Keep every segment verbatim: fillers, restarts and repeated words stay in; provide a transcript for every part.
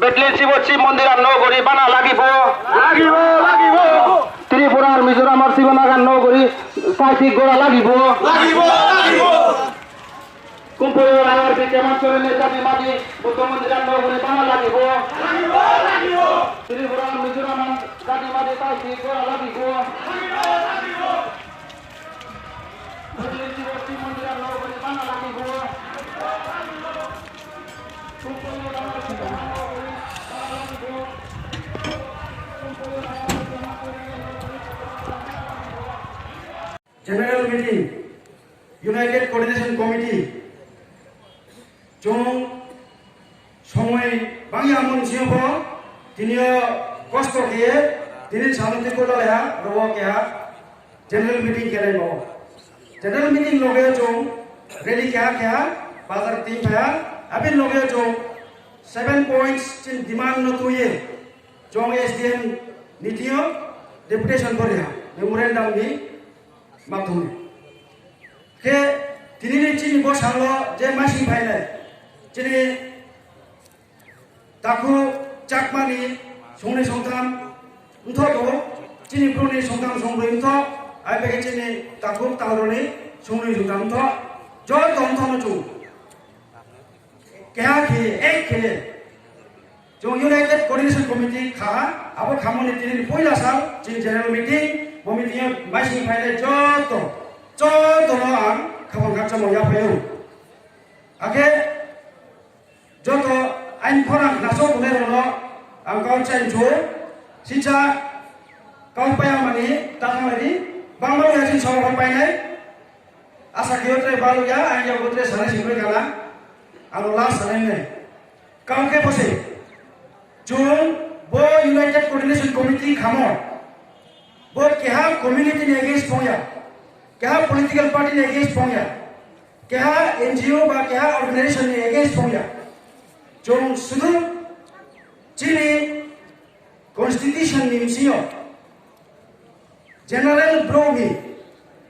Betlen Sibo Chib Mondir ar Nogori bana lagibo. Lagibo, lagibo. Tripura ar Mizoram ar Sibo Naga Nogori saithik gora lagibo. Lagibo, lagibo. Kumpuyo Rayar Bikyaman Sorenni Jadi Madi Buddha Mondir ar Nogori bana lagibo. Lagibo, lagibo. Tripura ar Mizoram Jadi Madi saithik gora lagibo. Lagibo, lagibo. Betlen Sibo Chib Mondir ar Nogori bana lagibo. General Meeting, United Coordination Committee, chwng somoi bangya mwnsiyo bo, tiniyo kosto khe, tini samung twi kola leha, rogo keha, General meeting khe nai bo. General meeting loge chwng rally keha keha bazar ting phaiha. Abini loge chwng seven points chini demand no twiwi chwng S D M ni thwiyo deputation bo riha memorandum ni mathomwi. Khe tini ni chini bo salo je masing phainai chini Takhuk Chakmani songnwi songtham wngthok tongo, chini Bru ni songtham songbrwi wngthok, ai pekhe chini Takhuk Tangroni songnwi songtham wngthok, joto wngthokno chwng keha khe, ek khe chwng United Coordination Committee kha, abo khamani tini puila sal chini general meeting, bo meeting o maising phainai joto, jotono ang khapang khakchangma yaphaio. Akhe joto aini khorang khnaso tongnai rokno ang kok chainsu, sisa kok paya mani ta thanglaidi, bangma wngya chini sobo painai, asa khe tre balya, ang yago tre sanai singwi gana, ano last sanai nai. Kok khe bose, chwng bo United Coordination Committee khamo, bo keha community ni against phongya, keha political party ni against phongya, keha N G O ba keha organization ni against phongya. Chwng sudu chini constitution ni bisingo general Bru ni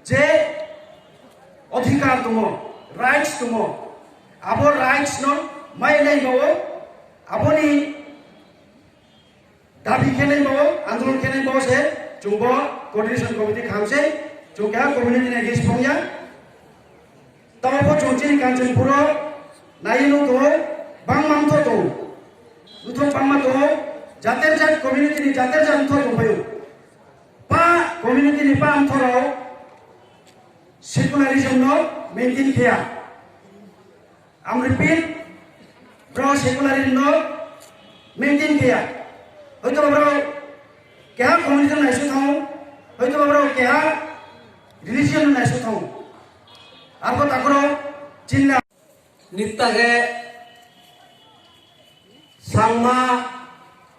je adhikar tongo, rights tongo, abo rights no mai nai bao, aboni dabi khenai bo, andolon khenai bo se, chwngbo coordination committee khamse, chwng keha community ni against phongya. Tamo bo chwng chini Kanchanpuro nai no to, bangma mtho to, mtho bangma to, jater jat community ni jater jat mtho tongphaio. Pa community ni pa mtho rok secularism no maintain kheya. Ang repeat, borok secularism no maintain kheya. Hoito borok keha community no naisuk thango, hoito borok keha religion no naisuk thango. Arbo takoro chinna. Nittage Changma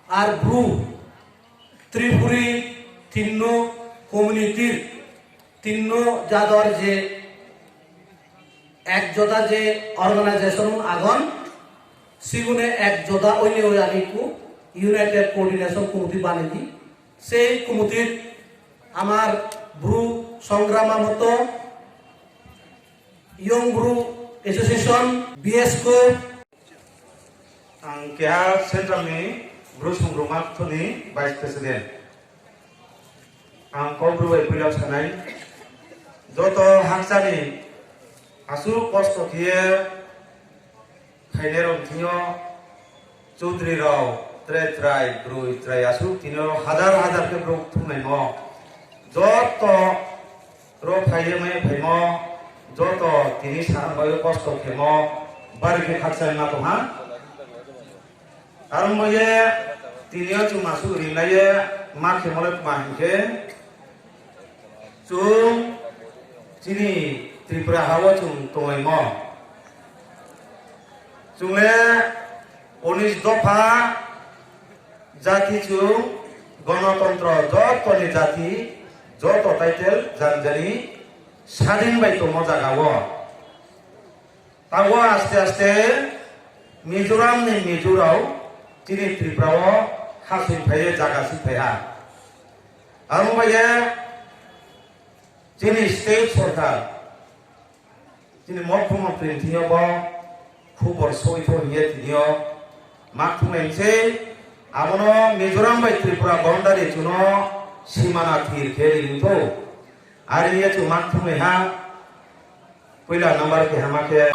ar Bru, Tripuri tinno community, tinno jador je ek joda je organization agon, sigune ek joda oine oi ani ku United Coordination Committee banedi. Sei committee amar Bru Songrama Moto, Young Bru Association, B S K, Ang keha central ni Bru Songrama Mothoni vice president. Ang kok bru bai puila sanai, joto haksani aswk kosto khiye khainai rok thwio, chudri rok, tre chwrai, brwi chwrai aswk tini oro hajar hajar khe bru thumnaimo. Joto ro phaiye mai phaimo, joto tini sahang bai kosto khemo, bari khe khakchangma tongha. Aro moye tini o chwng masuk ringlaiye ma khemo le tma hinkhe chwng chini Tripura ha o chwng tonglaimo. Chwng le unis dopha jati chwng, gonotontro jotoni jati, joto title janjani sadin bai tongmo jaga o. Tabuk aste aste Mizoram ni Mizo rok chini Tripura o ha sui phaiye, jaga sui phaiha. Amo baye chini state sorkar, chini mokho mantri ni thing yo bo khubor soi tho hiye tini o Mak thungnai se, abono Mizoram bai Tripura boundary chuno simana thir khe ringtho. Ari ye chu mak thungnai ha, puila number khe hama khe